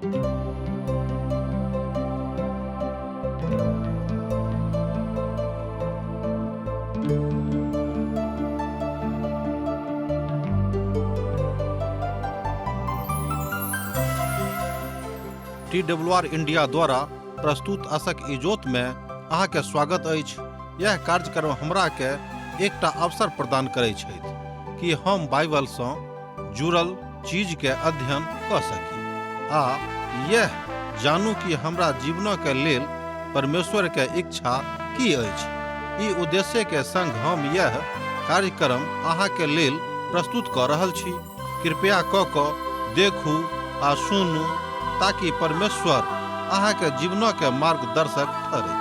T W R India द्वारा प्रस्तुत असक इजोत में अहाँके स्वागत अछि। यह कार्यक्रम हमरा के एकटा अवसर प्रदान करै छथि कि हम बाइबल सँ जुड़ल चीज के अध्ययन कऽ सकी आ यह जानू कि हमरा जीवनक के लेल परमेश्वर के इच्छा की अछि। ई उद्देश्य के संग हम यह कार्यक्रम अहाँ के लेल प्रस्तुत कऽ रहल छी। कृपया कऽ कऽ देखू आ सुनू ताकि परमेश्वर अहाँ के जीवनक के मार्गदर्शक ठहरै।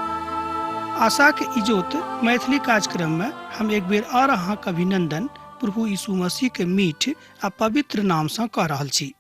आशाक इजोत मैथिली कार्यक्रम में हम एक बेर और अहाँक अभिनंदन प्रभु यीशु मसीह के मीठ आ पवित्र नाम सँ कऽ रहल छी।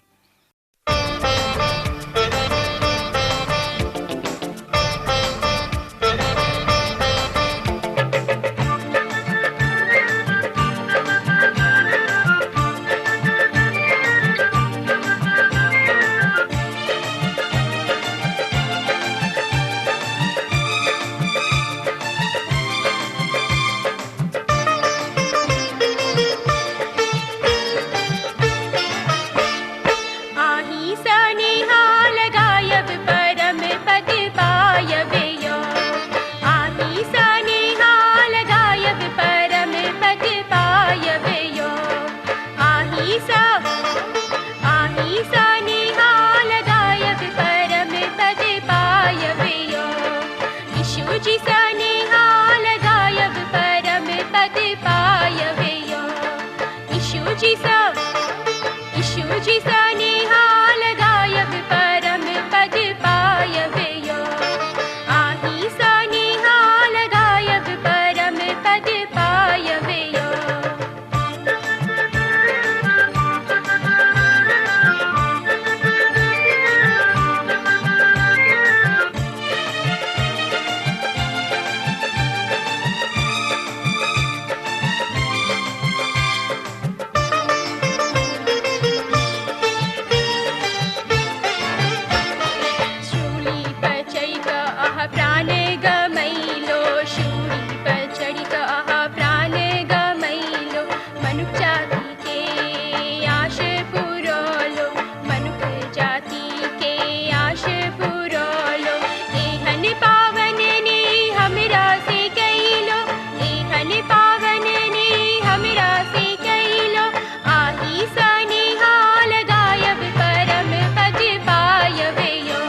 आही सनिहाल गायब परम पद पायब यो। आही सनिहाल गायब परम पद पायब यो। आही सा आही सनिहाल गायब परम पद पायब यो। यीशु जी सनिहाल गायब परम पद पायब यो। यीशु जी सा यीशु जी सनिहाल गायब परम पद पायब यो। आही सनिहाल गायब परम पद पायब यो। शूली पर चढ़ि कऽ अहाँ प्राण गमैलो। शूली पर चढ़ि कऽ अहाँ प्राण गमैलो। मनुख जाति के आश पुरौलो। मनुख जाति के आश पुरौलो। एहन पावन ने हमरा से कैलो। एहन पावन ने हमरा से कैलो। आही सनिहाल गायब परम पद पायब यो।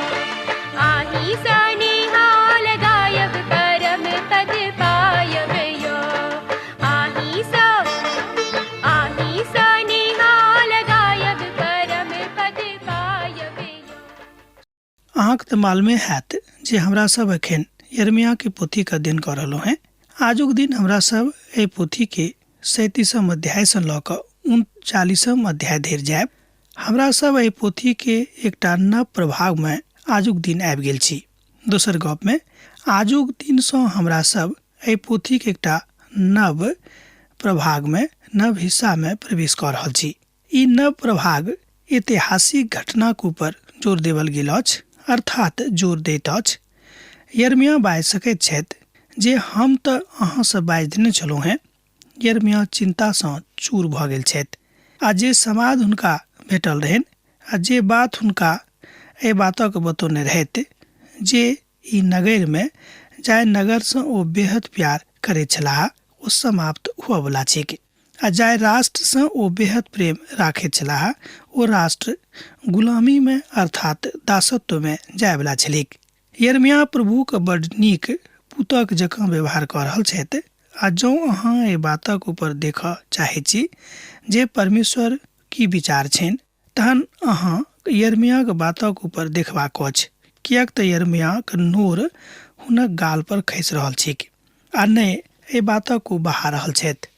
आही सनिहाल गायब परम पद पायब यो। आही सा आही सनिहाल गायब परम पद पायब यो। अहाँके तऽ मालूमे हैत जे हमरा सब एखन यरमियाके पोथीके अध्ययन कऽ रहलहुँ हेँ। आजुक दिन हमरा सब एहि पोथीके 37 अध्यायसँ लऽ कऽ 39 अध्याय धरि जायब। हमरा सब एहि पोथीके एकटा नव प्रभागमे आजुक दिन आबि गेल छी। दोसर गपमे आजुक दिनसँ हमरा सब एहि पोथीके एकटा नव प्रभागमे नव हिस्सामे प्रवेश कऽ रहल छी। ई नव प्रभाग ऐतिहासिक घटनाक ऊपर जोर देवल गेल अछि, अर्थात जोर दैत अछि। यरमिया बाजि सकैत छथि जे हम तऽ अहाँसँ बाजि देने छलहुँ हेँ। यरमिया चिन्तासँ चूर भऽ गेल छथि आ जे समाद हुनका भेटल रहनि आ जे बात हुनका एहि बातक बतौने रहथि जे ई नगरमे जाहि नगरसँ ओ बेहद प्यार करैत छलाह ओ समाप्त हुअवला छैक आ जाहि राष्ट्रसँ ओ बेहद प्रेम राखैत छलाह ओ राष्ट्र गुलामीमे अर्थात दासत्वमे जायवला छलैक। यरमिया प्रभुक बड्ड नीक पुतक जकाँ व्यवहार कऽ रहल छथि आ जौं अहाँ एहि बातक ऊपर देखऽ चाहैत छी जे परमेश्वर की विचार छनि तहन अहाँ यरमियाक बातक ऊपर देखबाक अछि, किएक तँ यरमियाक नोर हुनक गाल पर खसि रहल छैक आ ने एहि बातक ओ बहा रहल छथि।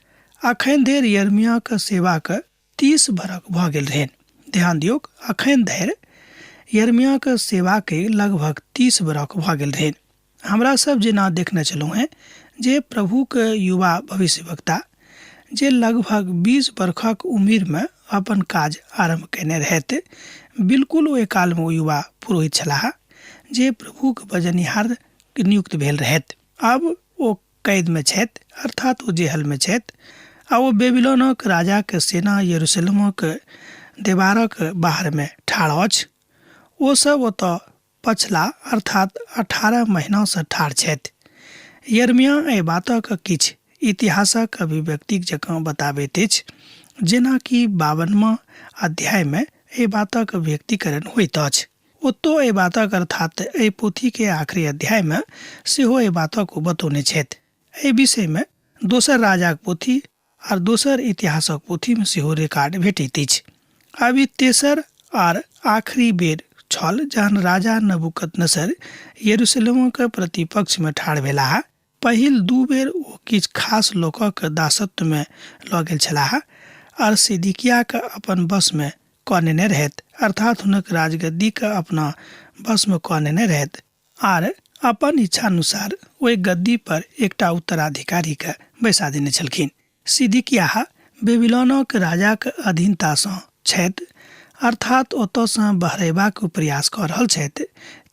अखन धरि यरमियाक सेवाक 30 बरख भऽ गेल रहनि। ध्यान दियौक, अखन धरि यरमियाक सेवाके लगभग 30 बरख भऽ गेल रहनि। हमरा सब जेना देखने छलहुँ हेँ जे प्रभुक युवा भविष्यवक्ता जे लगभग 20 बरखक उमिरमे अपन काज आरम्भ कयने रहथि, बिल्कुल ओहि कालमे ओ युवा पुरोहित छलाह जे प्रभुक बजनिहार नियुक्त भेल रहथि। आब ओ कैदमे छथि, अर्थात ओ जेहलमे छथि आ ओ बेबीलोनक राजाक सेना यरूशलेमक देबारक बाहरमे ठाढ़ अछि। ओ सभ ओतऽ पछिला अर्थात 18 महिनासँ ठाढ़ छथि। यिर्मयाह एहि बातक किछु इतिहासक अभिव्यक्तिक जकाँ बताबैत अछि, जेना कि बावनमा अध्यायमे एहि बातक व्यक्तिकरण होइत अछि। ओतौ एहि बातक अर्थात एहि पोथीके आखिरी अध्यायमे सेहो एहि बातक ओ बतौने छथि। एहि विषयमे दोसर राजाक पोथी आर दोसर इतिहासक पोथीमे सेहो रिकॉर्ड भेटैत अछि। आब ई तेसर आर आखिरी बेर छल जहन राजा नबूकदनेस्सर यरूशलेमक प्रतिपक्षमे ठाढ़ भेलाह। पहिल दू बेर ओ किछु खास लोकक दासत्वमे लऽ गेल छलाह आर सिदकिय्याह अपन वशमे कऽ नेने रहथि, अर्थात हुनक राजगद्दीकेँ अपना वशमे कऽ नेने रहथि आर अपन इच्छानुसार ओहि गद्दी पर एकटा उत्तराधिकारीकेँ बैसा देने छलखिन। सिदकिय्याह बेबीलोनक राजाक अधीनता सँ छथि, अर्थात ओतऽ सँ बहरयबाक प्रयास कऽ रहल छथि,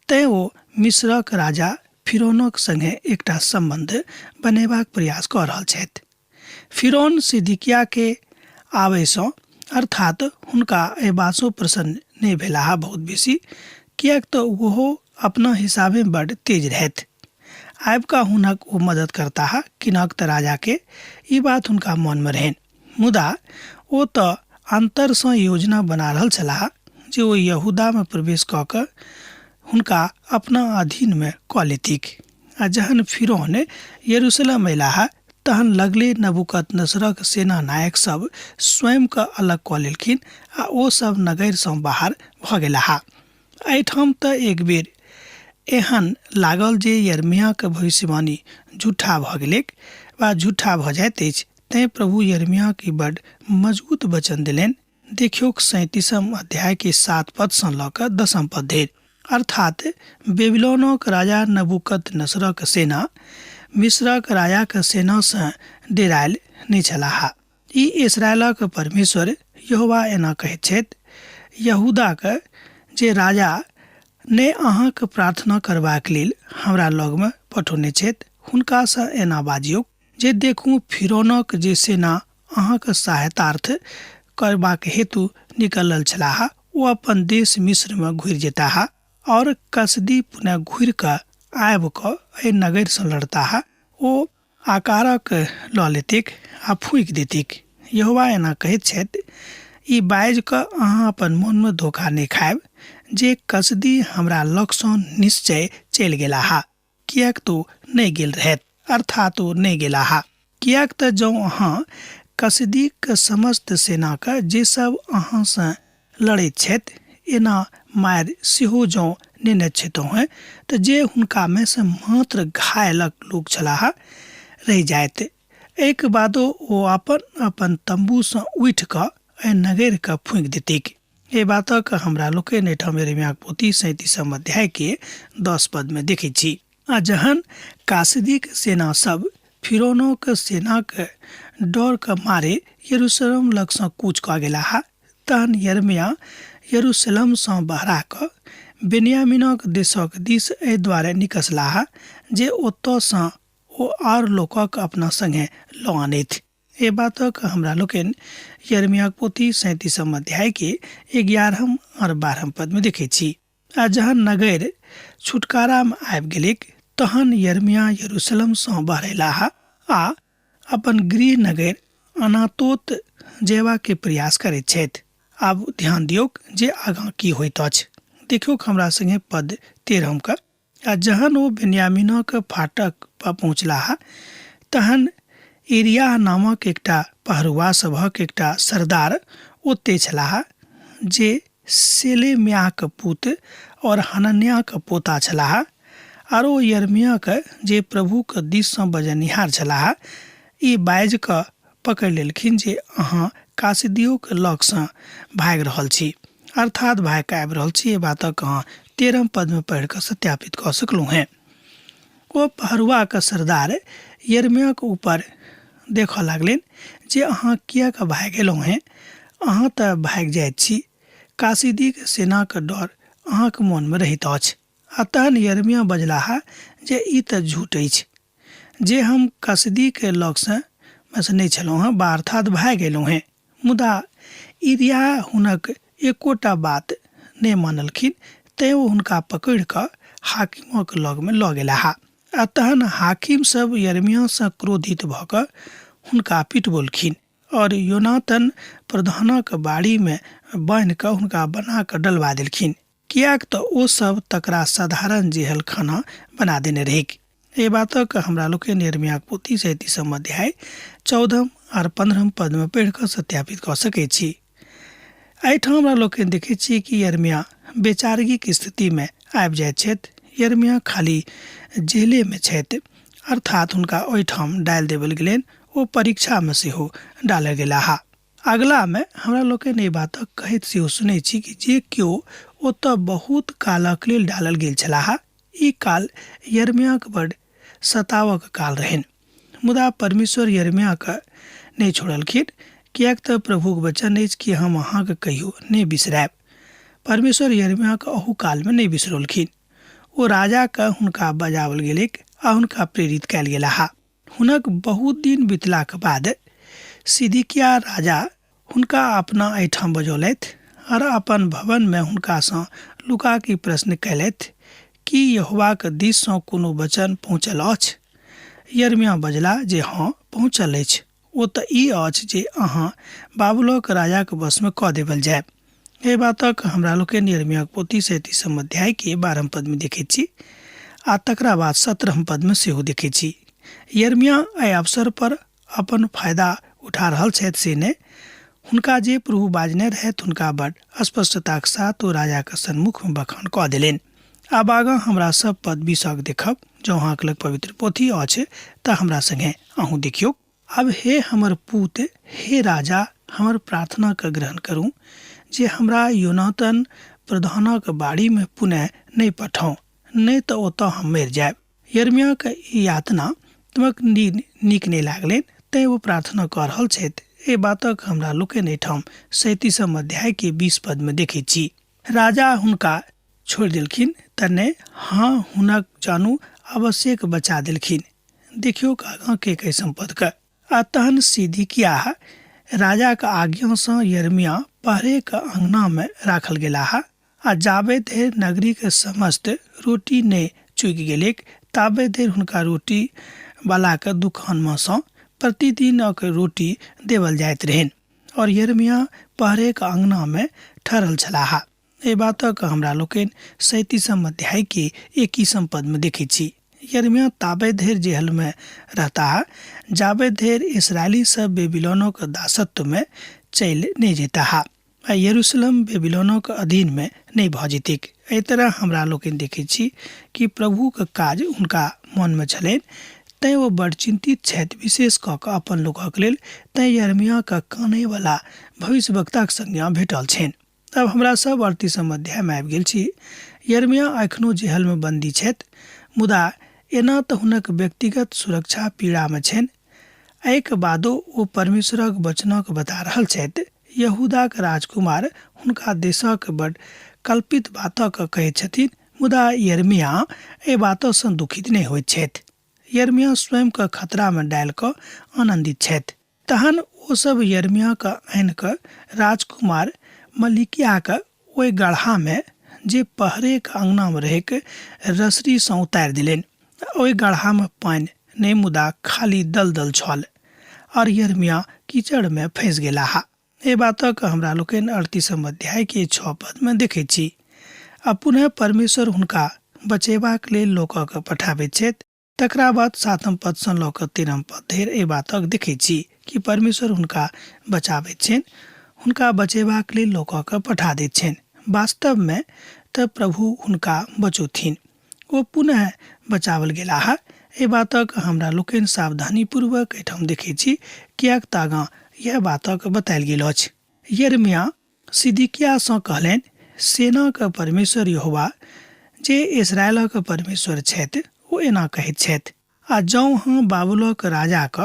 तेँ ओ मिस्रक राजा फिरौनक संगे एकटा सम्बन्ध बनेबाक प्रयास कऽ रहल छथि। फिरौन सिदकिय्याह के आबय सँ, अर्थात हुनका अयबा सँ प्रसन्न नहि भेलाह बहुत बेसी, किएक तँ ओहो अपना हिसाबें बड्ड तेज रहथि। आबि कऽ हुनक ओ मदद करताह किनक तऽ राजाके, ई बात हुनका मोनमे रहनि। मुदा ओ तऽ अन्तरसँ योजना बना रहल छलाह जे ओ यहूदामे प्रवेश कऽ कऽ हुनका अपना अधीनमे कऽ लेतीक। आ जहन फिरौन यरूशलेम अयलाह तहन लगले नबूकदनेस्सरक सेना नायक सभ स्वयंकेँ अलग कऽ लेलखिन आ ओ सभ नगरसँ बाहर भऽ गेलाह। एहिठाम तऽ एक बेर एहन लागल जे यिर्मयाहक भविष्यवाणी झूठा भऽ गेलैक वा झूठा भऽ जाइत अछि। तेँ प्रभु यिर्मयाह के बड मजगूत वचन देलनि। देखियौक सैंतीसम अध्याय के 7 पद सँ लऽ कऽ दसम पद धरि। अर्थात बेबीलोनक राजा नबूकदनेस्सरक सेना मिस्रक राजाक सेना सँ डेरायल नहि छलाह। ई इस्राएलक परमेश्वर यहोवा एना कहैत छथि, यहूदाक जे राजा ने अहाँक प्रार्थना करबाक लेल हमरा लगमे पठौने छथि, हुनका सँ एना बाजियौक जे देखू, फिरौनक जे सेना अहाँक सहायतार्थ करबाक हेतु निकलल छलाह, ओ अपन देश मिस्र मे घुरि जेताह, और कसदी पुनः घुरि कऽ आबि कऽ एहि नगर सँ लड़ताह। ओ आकारक लऽ लेतिक आ फूकि देतिक। यहोवा एना कहैत छथि, ई बाजि कऽ अहाँ अपन मोनमे धोखा नहि खायब जे कसदी हमरा लग सँ निश्चय चलि गेलाह, किएक तऽ ओ नहि गेल रहथि, अर्थात् ओ नहि गेलाह। किएक तँ जँ अहाँ कसदीक समस्त सेनाकेँ जे सभ अहाँ सँ लड़ैत छथि, एना मारि सेहो जँ नेने छेतहुँ तँ जे हुनकामे सँ मात्र घायलक लोक छलाह, रहि जायत। एहिक बादो ओ अपन-अपन तम्बू सँ उठि कऽ एहि नगरि केँ फूँकि देतैक। एहि बातक हमरा लोकनि एहिठाम यिर्मयाहक पोथी सैंतीसम अध्याय के 10 पद मे देखैत छी। आ जहन कासदीक सेना सभ फिरौनोक सेनाक डर क मारे यरूशलेम लग सँ कूच कऽ गेलाह, तहन यिर्मयाह यरूशलेम सँ बहरा कऽ बिन्यामीनक देशक दिस एहि द्वारे निकसलाह जे ओतऽ सँ ओ आर लोकक अपना संगे लऽ आनथि। एहि बातक हमरा लोकनि यिर्मयाहक पोथी सैंतीसम अध्याय के 11 और 12 पद में देखैत छी। आ जहन नगर छुटकारामे आबि गेलैक तहन यिर्मयाह यरूशलेम सँ बहरेलाह आ अपन गृह नगर अनातोत जयबाक प्रयास करैत छथि। आब ध्यान दियौक जे आगाँ की होइत अछि। देखियौक हमरा संगे पद 13 क। आ जहन ओ बिन्यामीनक फाटक पर पहुँचलाह तहन इरियाह नामक एकटा पहरुआ सभक एकटा सरदार ओतै छलाह जे सेलेम्याहक पुत और हनन्याहक पोता छलाह, आर ओ यिर्मयाहक जे प्रभुक दिस सँ बजनिहार छलाह, ई बाजि कऽ पकड़ि लेलखिन जे अहाँ कासिदियोक लग सँ भागि रहल छी, अर्थात् भागि कऽ आबि रहल छी, एहि बातक अहाँ 13 पद मे पढ़ि कऽ सत्यापित कऽ सकलहुँ हेँ। ओ पहरुआक सरदार यिर्मयाहक ऊपर देखऽ लागलनि जे अहाँ किएक भागि अयलहुँ हेँ? अहाँ तँ भागि जाइत छी। कासीदीक सेनाक डर अहाँक मोनमे रहैत अछि। आ तहन यरमियाह बजलाह जे ई तँ झूठ अछि जे हम कसदीक लगसँ मे सँ नहि छलहुँ हँ बा अर्थात भागि अयलहुँ हेँ। मुदा इरियाह हुनक एकोटा बात नहि मानलखिन, तेँ ओ हुनका पकड़ि कऽ हाकिमक लगमे लऽ गेलाह। आ तहन हाकिम सभ यरमियाहसँ क्रोधित भऽ कऽ हुनका पिटबौलखिन। और योनातन प्रधानक बाड़ी मे बान्हि कऽ हुनका बन्हा कऽ डलबा देलखिन, किएक तँ ओ सभ तकरा साधारण जेहलखाना बना देने रहैक। एहि बातक हमरा लोकनि यिर्मयाहक पोथी सैंतीसम अध्याय चौदहम आर पन्द्रहम पद मे पढ़ि कऽ सत्यापित कऽ सकैत छी। एहिठाम हमरा लोकनि देखैत छी कि यिर्मयाह बेचारगीक स्थिति मे आबि जाइत छथि। यिर्मयाह खाली जेले मे छथि, अर्थात हुनका ओहिठाम डालि देबल गेलनि। ओ परीक्षामे सेहो डालल गेलाह। अगिलामे हमरा लोकनि एहि बातक कहैत सेहो सुनैत छी कि जे केओ ओतऽ बहुत कालक लेल डालल गेल छलाह, ई काल यिर्मयाहक बड सतावक काल रहनि। मुदा परमेश्वर यिर्मयाहके नहि छोड़लखिन, किएक तँ प्रभुक वचन अछि कि हम अहाँके कहियो नहि बिसरायब। परमेश्वर यिर्मयाहके अहू कालमे नहि बिसरौलखिन। ओ राजाके हुनका बजाओल गेलैक आ हुनका प्रेरित कयल गेलाह। हुनक बहुत दिन बितलाक बाद सिदकिय्याह राजा हुनका अपना एहिठाम बजौलथि और अपन भवन मे हुनका सँ लुका कऽ ई प्रश्न कयलथि, की यहोवाक दिस सँ कोनो वचन पहुँचल अछि? यिर्मयाह बजलाह जे, हँ, पहुँचल अछि। ओ तँ ई अछि जे अहाँ बाबुलक राजाक वश मे कऽ देबल जायब। एहि बातक हमरा लोकनि यिर्मयाहक पोथी सैंतीसम अध्याय के बारहम पद मे देखैत छी आ तकरा बाद सत्रहम पद मे सेहो देखैत छी। यिर्मयाह एहि अवसर पर अपन फायदा उठा रहल छथि से नहि, हुनका जे प्रभु बाजने रहथि हुनका बड़ स्पष्टताक साथ ओ राजाक सन्मुख मे बखान कऽ देलनि। आब आगाँ हमरा सब पद बीसक देखब। जँ अहाँक लग पवित्र पोथी अछि तऽ हमरा संगे अहूँ देखियौक। आब हे हमर पूत, हे राजा, हमर प्रार्थनाकेँ ग्रहण करू जे हमरा योनातन प्रधानक बाड़ीमे पुनः नहि पठाउ, नहि तँ ओतऽ हम मरि जायब। यिर्मयाहक ई यातनात्मक दिन नीक नहि लागलनि, तेँ ओ प्रार्थना कऽ रहल छथि। एहि बातक हमरा लोकनि एहिठाम सैंतीसम अध्याय के 20 पदमे देखैत छी। राजा हुनका छोड़ि देलखिन तँ नहि, हँ, हुनक जानू अवश्येक बचा देलखिन। देखियौक आगाँ के कैसम पदके। आ तहन सिदकिय्याह राजाक आज्ञासँ यिर्मयाह पहरेक अङनामे राखल गेलाह, आ जाबे धरि नगरीक समस्त रोटी नहि चुकि गेलैक ताबे धरि हुनका रोटी वलाक दुकानमे सँ प्रतिदिनक रोटी देबल जाइत रहनि। और यिर्मयाह पहरेक अङनामे ठहरल छलाह। एहि बातक हमरा लोकनि सैंतीसम अध्याय के एकैसम पद मे देखैत छी। यिर्मयाह ताबे धरि जेहल मे रहताह जाबे धरि इस्राएली सब बेबीलोनक दासत्व मे चलि नहि जयताह आ यरूशलेम बेबीलोनक अधीन मे नहि भऽ जेतैक। एहि तरह हमरा लोकनि देखैत छी कि प्रभुक काज हुनका मन मे छलनि, तैं ओ बड़ चिन्तित छथि, विशेष कऽ कऽ अपन लोकक लेल। तैं यिर्मयाह के कानय वला भविष्यवक्ताक संज्ञा भेटल छनि। आब हमरा सब अड़तीसम अध्यायमे आबि गेल छी। यिर्मयाह एखनो जेहलमे बन्दी छथि, मुदा एना तऽ हुनक व्यक्तिगत सुरक्षा पीड़ामे छनि। एहिक बादो ओ परमेश्वरक वचनक बता रहल छथि। यहूदाक राजकुमार हुनका देशक बड कल्पित बातक कहैत छथिन, मुदा यिर्मयाह एहि बातसँ दुखित नहि होइत छथि। यिर्मयाह स्वयंकेँ खतरामे डालि कऽ आनन्दित छथि। तहन ओ सभ यिर्मयाहकेँ आनि कऽ राजकुमार मलिकियाहक ओहि गड्ढामे, जे पहरेक अङनामे रहैक, रसरी सँ उतारि देलनि। ओहि गड्ढामे पानि नहि मुदा खाली दलदल छल, और यिर्मयाह कीचड़मे फँसि गेलाह। एहि बातक हमरा लोकनि अड़तीसम अध्याय के छओ पदमे देखैत छी। आ पुनः परमेश्वर हुनका बचेबाक लेल लोकक पठाबैत छथि। तकरा बाद सातम पदसँ लऽ कऽ तेरहम पद धरि एहि बातक देखैत छी कि परमेश्वर हुनका बचाबैत छनि, हुनका बचेबाक लेल लोककेँ पठा दैत छनि। वास्तवमे तऽ प्रभु हुनका बचौथिन। ओ पुनः बचाओल गेलाह। एहि बातक हमरा लोकनि सावधानीपूर्वक एहिठाम देखैत छी, किएक तऽ आगाँ इएह बातक बतायल गेल अछि। यिर्मयाह सिदकिय्याहसँ कहलनि, सेनाक परमेश्वर यहोवा, जे इस्राएलक परमेश्वर छथि, ओ एना कहैत छथि, आ जँ अहाँ बाबुलक राजाक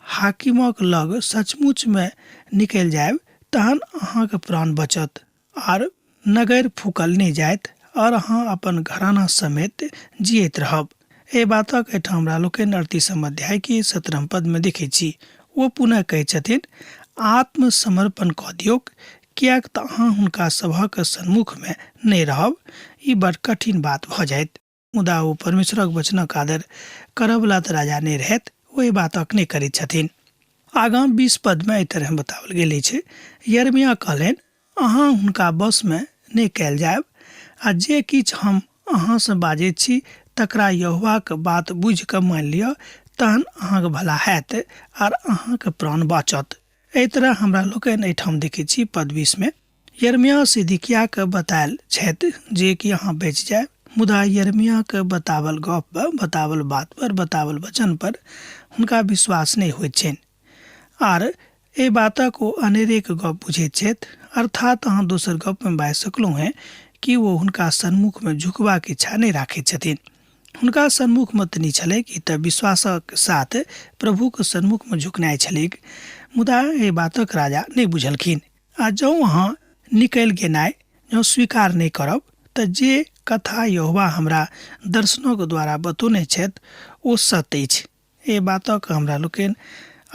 हाकिमक लग सचमुचमे निकलि जायब, तहन अहाँक प्राण बचत आर नगर फूकल नहि जायत आओर अहाँ अपन घराना समेत जियैत रहब। एहि बातक एहिठाम हमरा लोकनि 38म अध्यायके 17म पदमे देखैत छी। ओ पुनः कहैत छथिन, आत्मसमर्पण कऽ दियौक, किएक तँ अहाँ हुनका सभक सन्मुखमे नहि रहब, ई बड़ कठिन बात भऽ जायत। मुदा ओ परमेश्वरक वचनक आदर करऽवला तऽ राजा नहि रहथि, ओ एहि बातक नहि करैत छथिन। आगाँ 20 पदमे एहि तरहे बताओल गेल अछि, यिर्मयाह कहलनि, अहाँ हुनका वशमे नहि कयल जायब, आ जे किछु हम अहाँ सँ बाजैत छी तकरा यहोवाक बात बुझि कऽ मानि लिअ, तहन अहाँक भला होयत आर अहाँक प्राण बाँचत। एहि तरह हमरा लोकनि एहिठाम देखैत छी पद 20 मे यिर्मयाह सिदकिय्याह बतायल छथि जे कि अहाँ बचि जायब, मुदा यिर्मयाह बतावल गप पर, बतावल बात पर, बतावल वचन पर हुनका विश्वास नहि होइत छनि आर एहि बातक ओ अनेरेक गप बुझैत छथि। अर्थात अहाँ दोसर गपमे बाजि सकलहुँ हेँ कि ओ हुनका सन्मुखमे झुकबाक इच्छा नहि राखैत छथिन। हुनका सन्मुखमे तऽ नहि छलैक, ई तऽ विश्वासक साथ प्रभुक सन्मुखमे झुकनाइ छलैक, मुदा एहि बातक राजा नहि बुझलखिन। आ जँ अहाँ निकलि गेनाइ जँ स्वीकार नहि करब तऽ जे कथा यहोवा हमरा दर्शनक द्वारा बतौने छथि ओ सत्य अछि। एहि बातक हमरा लोकनि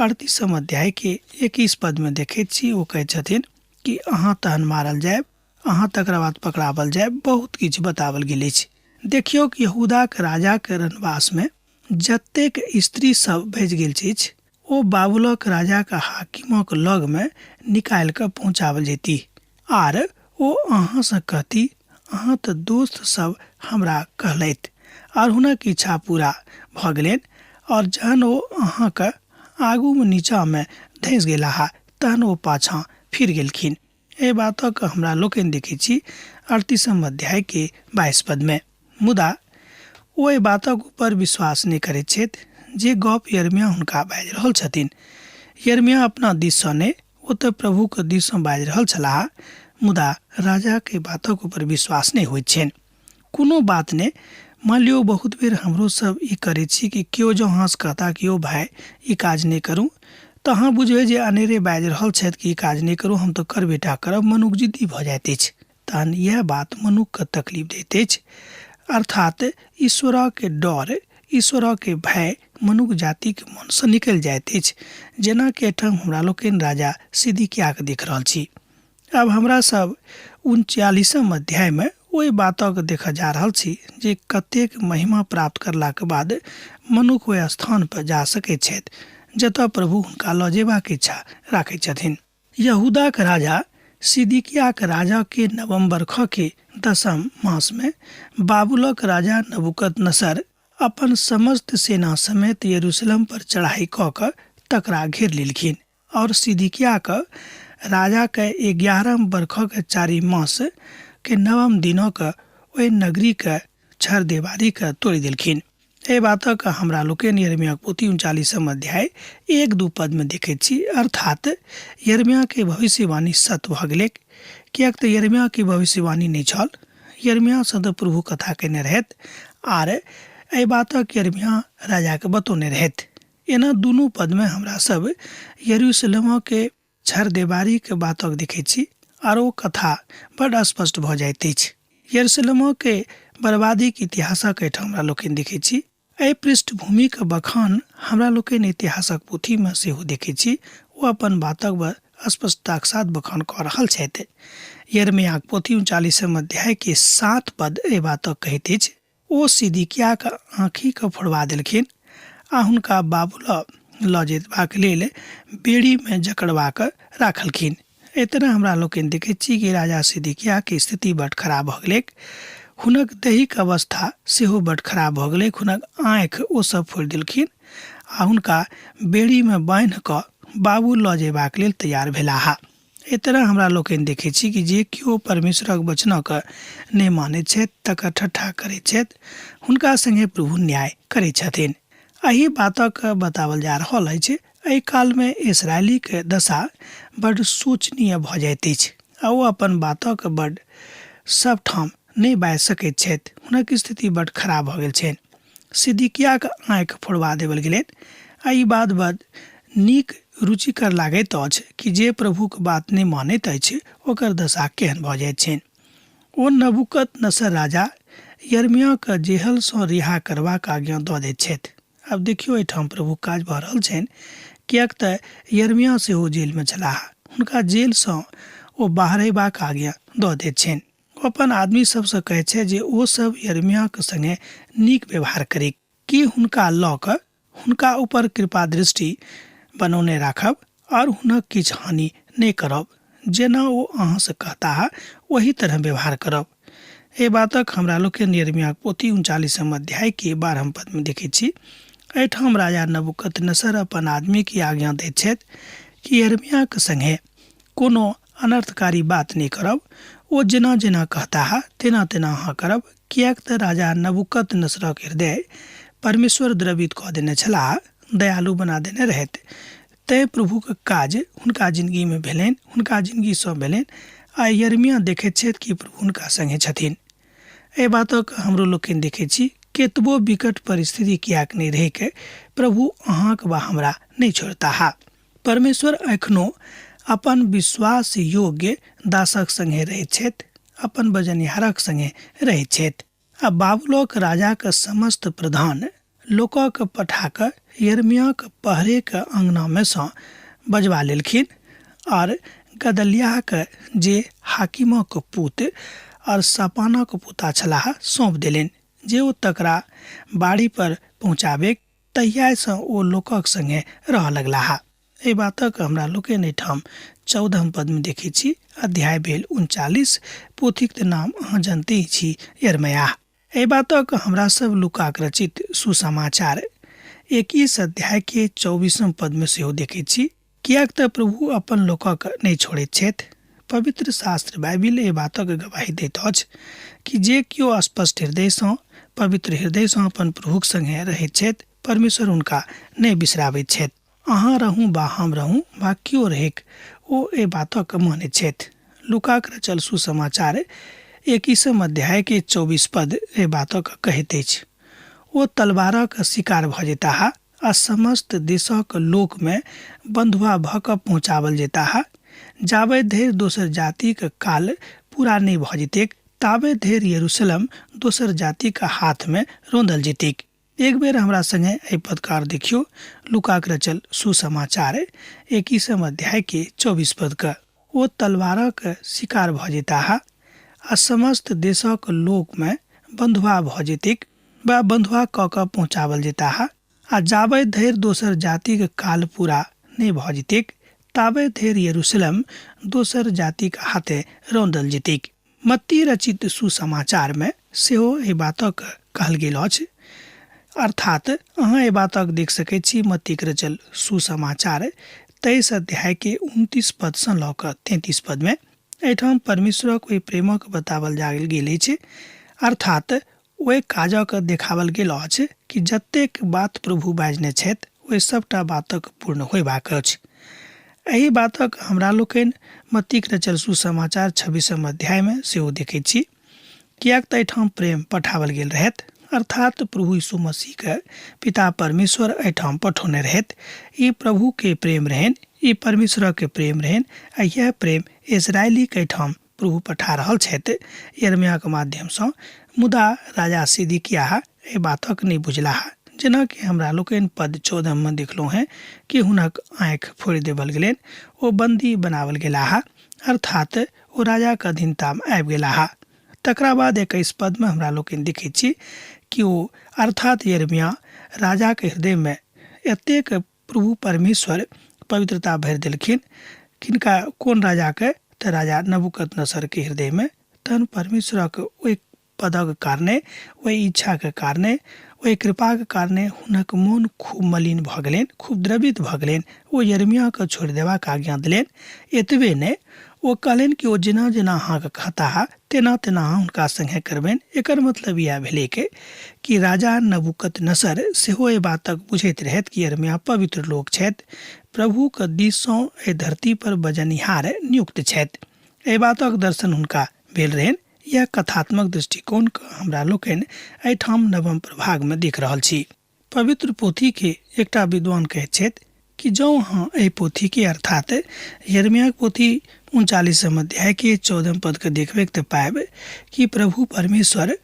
38म अध्यायके 21 पदमे देखैत छी। ओ कहैत छथिन कि अहाँ तहन मारल जायब, अहाँ तकरा बाद पकड़ावल जायब, बहुत किछु बतावल गेल अछि। देखियौक यहूदाक राजाक रनवासमे जतेक स्त्री सब बचि गेल अछि ओ बाबुलक राजाक हाकिमक लगमे निकालि कऽ पहुँचावल जेती आर ओ अहाँ सँ कहती, अहाँ तऽ दोस्त सब हमरा कहलथि आर हुनक इच्छा पूरा भऽ गेलनि और जहन ओ अहाँक आगूमे नीचाँमे धँसि गेलाह तहन ओ पाछाँ फिर गेलखिन। एहि बातक हमरा लोकनि देखैत छी 38म अध्यायके 22 पदमे। मुदा ओ एहि बातक ऊपर विश्वास नहि करैत छथि जे गप यिर्मयाह हुनका बाजि रहल छथिन। यिर्मयाह अपना दिससँ नहि, ओ तऽ प्रभुक दिससँ बाजि रहल छलाह, मुदा राजाक एहि बातक ऊपर विश्वास नहि होइत छनि। कोनो बात नहि, मानि लियौ बहुत बेर हमरो सब ई करैत छी कि केओ जँ अहाँसँ कहता कि यौ भाय ई काज नहि करू, तऽ अहाँ बुझबै जे अनेरे बाजि रहल छथि कि ई काज नहि करू, हम तऽ करबे टा करब, मनुख जिद्दी भऽ जाइत अछि। तहन इएह बात मनुखके तकलीफ दैत अछि। अर्थात ईश्वरके डर, ईश्वरके भय मनुख जातिक मनसँ निकलि जाइत अछि, जेनाकि एहिठाम हमरा लोकनि राजा सिदकियाके देख रहल छी। आब हमरा सब 39म अध्यायमे ओहि बातक देखऽ जा रहल छी जे कतेक महिमा प्राप्त करलाक बाद मनुख ओहि स्थान पर जा सकैत छथि जतऽ प्रभु हुनका लऽ जेबाक इच्छा राखैत छथिन। यहूदाक राजा सिदकियाक राजाके नवम बरखके दसम मासमे बाबुलक राजा नबूकदनेस्सर अपन समस्त सेना समेत यरूशलेम पर चढ़ाइ कऽ कऽ तकरा घेर लेलखिन और सिदकियाक राजाके 11म बरखक 4 मास के नवम दिनक ओहि नगरीके छरदेवारीके तोड़ि देलखिन। एहि बातक हमरा लोकनि यिर्मयाक पोथी 39म अध्याय 1-2 पदमे देखैत छी। अर्थात यिर्मयाके भविष्यवाणी सत्य भऽ गेलैक, किएक तऽ यिर्मयाके भविष्यवाणी नहि छल। यिर्मयाह सँ तऽ प्रभु कथा कयने रहथि आर एहि बातक यिर्मयाह राजाके बतौने रहथि। एना दुनू पदमे हमरा सब यरूशलेमके छरदेवारीके बातक देखैत छी आर ओ कथा बड स्पष्ट भऽ जाइत अछि। यरूशलेमके बर्बादीक इतिहासक एहिठाम हमरा लोकनि देखैत छी। एहि पृष्ठभूमिक बखान हमरा लोकनि इतिहासक पोथीमे सेहो देखैत छी। ओ अपन बातक बड़ स्पष्टताक साथ बखान कऽ रहल छथि। यिर्मयाक पोथी 39म अध्यायके 7 पद एहि बातक कहैत अछि, ओ सिदकियाक आँखिकेँ फोड़बा देलखिन आ हुनका बाबुल लऽ जयबाक लेल बेड़ीमे जकड़बा कऽ राखलखिन। एहि तरह हमरा लोकनि देखैत छी कि राजा सिदकियाके स्थिति बड्ड खराब भऽ गेलैक। हुनक दैहिक अवस्था सेहो बड्ड खराब भऽ गेलैक। हुनक आँखि ओ सभ फोड़ि देलखिन आ हुनका बेड़ीमे बान्हि कऽ बाबुल लऽ जयबाक लेल तैयार भेलाह। एहि तरह हमरा लोकनि देखैत छी कि जे केओ परमेश्वरक वचनक नहि मानैत छथि, तकर ठट्ठा करैत छथि, हुनका संगे प्रभु न्याय करैत छथिन। एहि बातक बताओल जा रहल अछि। एहि कालमे इसराइलीक दशा बड्ड शोचनीय भऽ जाइत अछि आ ओ अपन बातक बड्ड सभ ठाम नहि बाजि सकैत छथि। हुनक स्थिति बड्ड खराब भऽ गेल छनि। सिदकियाक आँखि फोड़बा देबल गेलनि आ ई बात बड्ड नीक रुचिकर लागैत अछि कि जे प्रभुक बात नहि मानैत अछि ओकर दशा केहन भऽ जाइत छनि। ओ नबूकदनेस्सर राजा यिर्मयाहकेँ जेहल सँ रिहा करबाक आज्ञा दऽ दैत छथि। आब देखियौ एहिठाम प्रभुक काज भऽ रहल छनि, किएक तँ यिर्मयाह सेहो जेल मे छलाह। हुनका जेल सँ ओ बाहरयबाक आज्ञा दऽ दैत छनि। ओ अपन आदमी सभ सँ कहैत छथि जे ओ सभ यिर्मयाहक संगे नीक व्यवहार करिक। की हुनका लऽ कऽ हुनका ऊपर कृपा दृष्टि बनौने राखब और हुनक किछु हानि नहि करब। जेना ओ अहाँ सँ कहताह ओही तरहँ व्यवहार करब। एहि बातक हमरा लोकनि यिर्मयाहक पोथी उनचालीसम अध्याय के बारहम पद मे देखैत छी। एहिठाम राजा नबूकदनेस्सर अपन आदमी के आज्ञा दैत छथि कि यिर्मयाहक संगे कोनो अनर्थकारी बात नहि करब। ओ जेना-जेना कहताह तेना-तेना अहाँ करब, किएक तँ राजा नबूकदनेस्सरक हृदय परमेश्वर द्रवित कऽ देने छलाह, दयालु बना देने रहथि। तेँ प्रभुक काज हुनका जिनगी मे भेलनि, हुनका जिनगी सँ भेलनि आ यिर्मयाह देखैत छथि कि प्रभु हुनका संगे छथिन। एहि बातक हमरो लोकनि देखैत छी, केतबो विकट परिस्थिति किएक नहि रहैक, प्रभु अहाँक वा हमरा नहि छोड़ताह। परमेश्वर एखनो अपन विश्वास योग्य दासक संगे रहैत छथि, अपन बजनिहारक संगे रहैत छथि। आ बाबुलोक राजाक समस्त प्रधान लोकक पठा कऽ यिर्मयाहक पहरेक अङ्गना मे सँ बजबा लेलखिन, और गदल्याहक जे हाकिमक पुत और शापानक पोता छलाह सौंप देलनि जे ओ तकरा बाड़ी पर पहुँचाबैक। तहियासँ ओ लोकक संगे रहऽ लगलाह। एहि बातक हमरा लोकनि एहिठाम चौदहम पदमे देखैत छी। अध्याय भेल 39, पोथीक तऽ नाम अहाँ जनते ही छी यिर्मयाह। एहि बातक हमरा सब लूकाक रचित सुसमाचार 21 अध्याय के चौबीसम पदमे सेहो देखैत छी। किएक तऽ प्रभु अपन लोकक नहि छोड़ैत छथि। पवित्र शास्त्र बाइबिल एहि बातक गवाही दैत अछि कि जे केओ स्पष्ट हृदयसँ, पवित्र हृदयसँ अपन प्रभुक संगे रहैत छथि, परमेश्वर हुनका नहि बिसराबैत छथि। अहाँ रहू बा हम रहू बा केओ रहैक, ओ एहि बातक मानैत छथि। लूकाक रचल सुसमाचार एकैसम अध्याय के 24 पद एहि बातक कहैत अछि। ओ तलवारक शिकार भऽ जेताह आ समस्त देशक लोक मे बन्धुआ भऽ कऽ पहुँचाओल जेताह। जाबे धरि दोसर जातिक काल पूरा नहि भऽ जेतैक, ताबे धरि यरूशलेम दोसर जातिक हाथ मे रौंदल जेतैक। एक बेर हमरा संगे एहि पदकार देखियौ, लूकाक रचल सुसमाचार एकैसम अध्याय के 24 पद क। ओ तलवारक शिकार भऽ जेताह आ समस्त देशक लोक मे बन्धुआ भऽ जेतैक वा बन्धुआ कऽ कऽ पहुँचाओल जेताह आ जाबे धरि दोसर जातिक काल पूरा नहि भऽ जेतैक, ताबे धरि यरूशलेम दोसर जातिक हाथे रौंदल जेतैक। मत्ती रचित सुसमाचार मे सेहो एहि बातक कहल गेल अछि। अर्थात अहाँ एहि बातक देख सकैत छी मत्तीक रचल सुसमाचार 23 अध्याय के 29 पद सँ लऽ कऽ 33 पद मे। एहिठाम परमेश्वरक ओहि प्रेमक बताओल जा गेल अछि, अर्थात ओहि काजक देखाओल गेल अछि कि जतेक बात प्रभु बाजने छथि ओहि सभटा बातक पूर्ण होयबाक अछि। एहि बातक हमरा लोकनि मत्तीक रचल सुसमाचार छब्बीसम अध्यायमे सेहो देखैत छी, किएक तऽ एहिठाम प्रेम पठाओल गेल रहैत, अर्थात प्रभु यीशु मसीहके पिता परमेश्वर एहिठाम पठौने रहैत। ई प्रभुके प्रेम रहनि, ई परमेश्वरके प्रेम रहनि आ इएह प्रेम इस्राएलीके एहिठाम प्रभु पठा रहल छथि यिर्मयाहक माध्यमसँ। मुदा राजा सिदकियाह एहि बातक नहि बुझलाह। जेना कि हमरा लोकनि पद 14 मे देखलहुँ हेँ कि हुनक आँखि फोड़ि देबल गेलनि, ओ बन्दी बनाओल गेलाह, अर्थात् ओ राजाक अधीनतामे आबि गेलाह। तकरा बाद 21 पदमे हमरा लोकनि देखैत छी कि ओ अर्थात् यिर्मयाह राजाक हृदयमे एतेक प्रभु परमेश्वर पवित्रता भरि देलखिन। किनका, कोन राजाके? तऽ राजा नबूकदनेस्सरके हृदयमे। तहन परमेश्वरक ओहि पदक कारणे, ओहि इच्छाके कारणे, ओहि कृपाक कारणे हुनक मोन खूब मलिन भऽ गेलनि, खूब द्रवित भऽ गेलनि। ओ यिर्मयाहके छोड़ि देबाक आज्ञा देलनि। एतबे नहि, ओ कहलनि कि ओ जेना जेना अहाँके कहताह तेना तेना अहाँ हुनका संगे करबनि। एकर मतलब इएह भेलैक कि राजा नबूकदनेस्सर सेहो एहि बातक बुझैत रहथि कि यिर्मयाह पवित्र लोक छथि, प्रभुक दिस सँ एहि धरती पर बजनिहार नियुक्त छथि। एहि बातक दर्शन हुनका भेल रहनि। यैह कथात्मक दृष्टिकोणक हमरा लोकनि एहिठाम नवम प्रभागमे देख रहल छी। पवित्र पोथीके एकटा विद्वान कहैत छथि कि जँ अहाँ एहि पोथीके अर्थात यरमियाक पोथी 39 अध्यायके 14 पदके देखबै तऽ पायब कि प्रभु परमेश्वर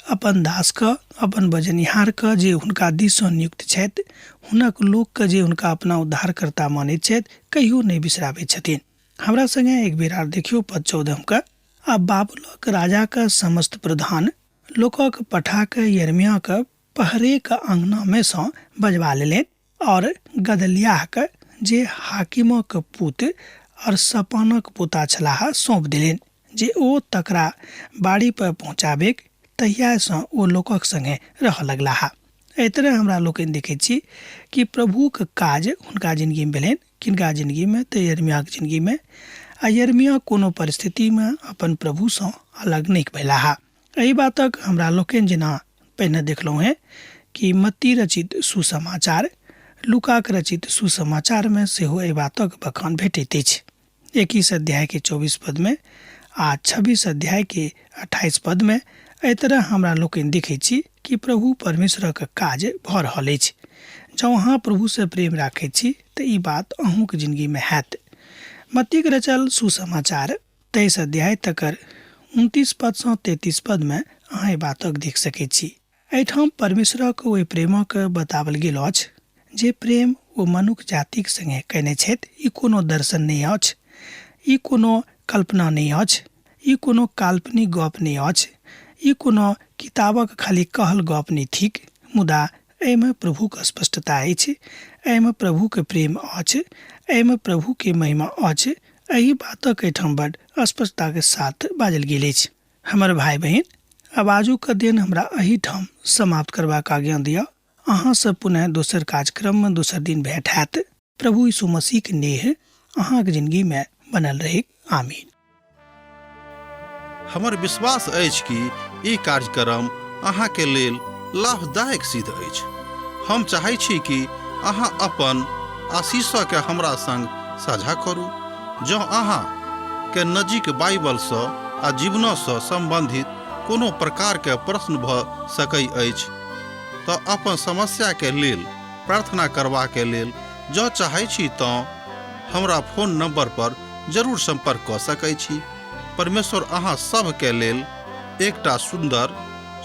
अपन दासके, अपन बजनिहारके जे हुनका दिससँ नियुक्त छथि, हुनक लोकके जे हुनका अपना उद्धारकर्ता मानैत छथि, कहियो नहि बिसराबै छथिन। हमरा संगे एक बेर आर देखियौ पद 14 के। आ बाबुलक राजाके समस्त प्रधान लोकक पठा कऽ यरमियाके पहरेके अङ्गनामे सँ बजबा लेलनि और गदल्याहके जे हाकिमक पुत और शपानक पोता छलाह सौंप देलनि जे ओ तकरा बाड़ी पर पहुँचाबेक। तहियासँ ओ लोकक संगे रहऽ लगलाह। एहि तरह हमरा लोकनि देखैत छी कि प्रभुक काज हुनका जिनगीमे भेलनि। किनका जिनगीमे? तऽ यरमियाके जिनगीमे। आ यरमिया कोनो परिस्थितिमे अपन प्रभुसँ अलग नहि भेलाह। एहि बातक हमरा लोकनि जेना पहिने देखलहुँ हेँ कि मत्ती रचित सुसमाचार, लूकाक रचित सुसमाचारमे सेहो एहि बातक बखान भेटैत अछि। 21 अध्यायके 24 पदमे आ 26 अध्यायके 28 पदमे एहि तरह हमरा लोकनि देखैत छी कि प्रभु परमेश्वरक काज भऽ रहल अछि। जँ अहाँ प्रभुसँ प्रेम राखैत छी तऽ ई बात अहूँक जिनगीमे हैत। मत्तीक रचल सुसमाचार 23 अध्याय तकर 29 पदसँ 33 पदमे अहाँ एहि बातक देख सकैत छी। एहिठाम परमेश्वरक ओहि प्रेमक बताओल गेल अछि जे प्रेम ओ मनुख जातिक संगे कयने छथि। ई कोनो दर्शन नहि अछि, ई कोनो कल्पना नहि अछि, ई कोनो काल्पनिक गप नहि अछि, ई कोनो किताबक खाली कहल गप नहि थिक, मुदा एहिमे प्रभुक स्पष्टता अछि, एहिमे प्रभुके प्रेम अछि, एहिमे प्रभुके महिमा अछि। एहि बातक एहिठाम बड स्पष्टताके साथ बाजल गेल अछि। हमर भाइ बहिन, आब आजुक दिन हमरा एहिठाम समाप्त करबाक आज्ञा दिअ। अहाँसँ पुनः दोसर कार्यक्रममे दोसर दिन भेंट हैत। प्रभु यीशु मसीहके नेह अहाँके जिनगीमे बनल रहैक। आमीन। हमर विश्वास अछि कि ई कार्यक्रम अहाँके लेल लाभदायक सिद्ध अछि। हम चाहै छी कि अहाँ अपन आशीषके हमरा संग साझा करू। जँ अहाँ के नजीक बाइबलसँ आ जीवनसँ सम्बन्धित कोनो प्रकारके प्रश्न भऽ सकै अछि तऽ अपन समस्याके लेल प्रार्थना करबाके लेल जँ चाहै छी तँ हमरा फोन नंबर पर जरूर संपर्क कऽ सकै छी। परमेश्वर अहाँ सभके लेल एकटा सुन्दर,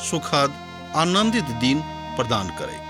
सुखद, आनंदित दिन प्रदान करैत।